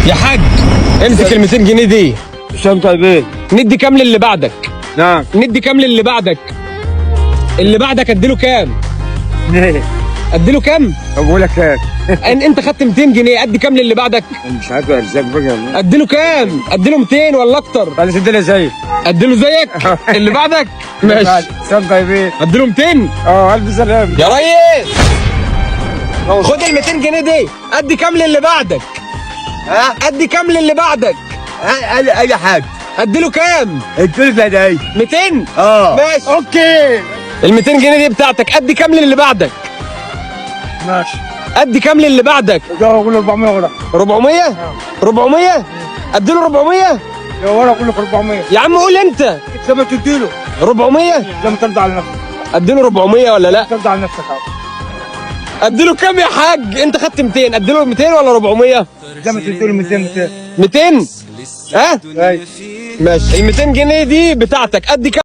يا حاج امسك ال 200 جنيه دي. شام طيبين. ندي كام للي بعدك؟ نعم. ندي كام للي بعدك؟ اللي بعدك اديله كام؟ ليه؟ اديله كام؟ طب بقول لك ايه؟ انت خدت 200 جنيه، ادي كام للي بعدك؟ مش عارف ارزاق بقى. اديله كام؟ اديله 200 ولا اكتر؟ خلاص اديله زيك. اديله زيك؟ اللي بعدك؟ ماشي. شام طيبين. اديله 200؟ اه الف سلامة. يا ريس خد ال 200 جنيه دي، ادي كام للي بعدك؟ ها؟ ادي كام للي بعدك؟ اي حاجة. اديله كام؟ اديله زي 200؟ اه ماشي. okay. ال 200 جنيه دي بتاعتك، ادي كام للي بعدك؟ ماشي. ادي كام للي بعدك؟ ده اقول 400 ورا. 400؟ 400؟ اديله 400؟ يا ورا اقول لك 400. يا عم قول انت. زي ما تديله. 400؟ زي ما ترضى على نفسك. اديله 400 ولا لا؟ ترضى على نفسك عادي. اديله كام يا حاج؟ انت خدت 200، اديله 200 ولا 400؟ زي ما تديله 200 200. 200؟ ها؟ ايوه. ماشي. ال 200 جنيه دي بتاعتك، ادي كام؟